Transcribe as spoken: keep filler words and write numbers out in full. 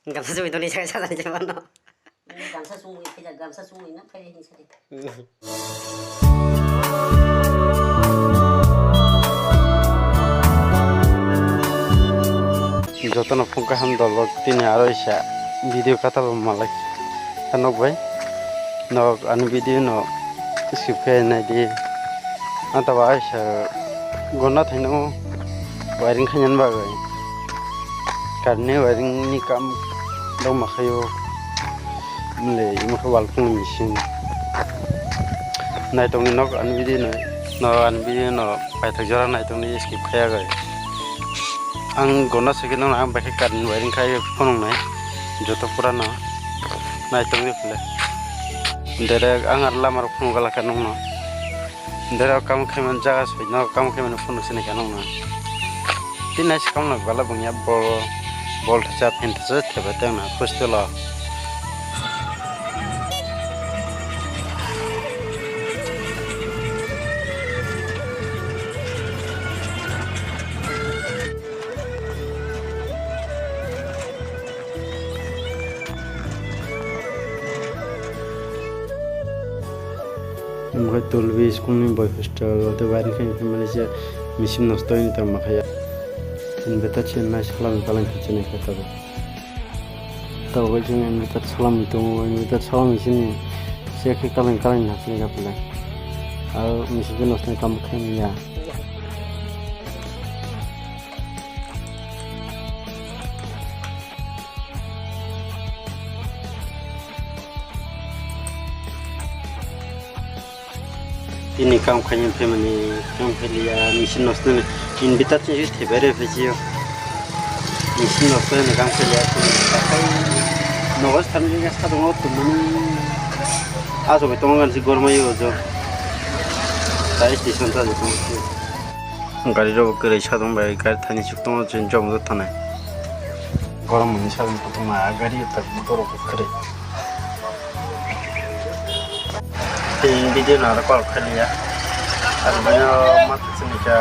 Gamsa chumui tongni saka sajani se mano. Gamsa chumui khaijak, gamsa chumui no khaijak hinsa de. Jotono phung kaham dolo tini aro isa video kata bo malai kha nok bai. Nok ani video no skip khe nai di. Ata ba isa gonna thaino wiring khainani bagwi. Karni wiring ni kam dong ma khayo. Mle imo khe wal phung machine. Nai tongni nok ani video no, no ani video no paithak jora nai tongni skip khaya gwi. Ang gonna se khe nang ang bai khe karni wiring khai phunuk nai joto pura no nai tongni phle. Direct ang ar lama rok phunuk gala kha nung no. Dera kam khaimani jaga soi no kam khaimani phunuk sini kha nung no. Tini nai se kam no bala bung ya bol bol thacha phin thacha theba teng na hostel o. Omo khe Tulbi school ni boy hostel o tei wiring khe himphai mani se machine nosto wngwi tongma khe ya. Inverter se nai salam palang khe chini khe tabuk. Tabuk khe chini inverter salamwi tongo, inverter salamwi chini se khe kaleng kaleng na chini khe phalai. Aro machine khe nosto wngwi tongma khe ya. Tini kam khaina phaimani, kam khailiya, machine nosto ni inverter se thebere phaichio. Machine nosto ni kam khailiya, takhai nogo thamjingya sadongo tumani. Aso bai tongo gansi gormayo jo. Tai station ta jotong. Gari rok kwrwi sadong bai gari thani chuk tongo chwng jom jok thanai. Gorom mwnwi sadong kotorma gari tak borok kwrwi. Tini video no aro call khailiya. Aro baino ma thachini kha.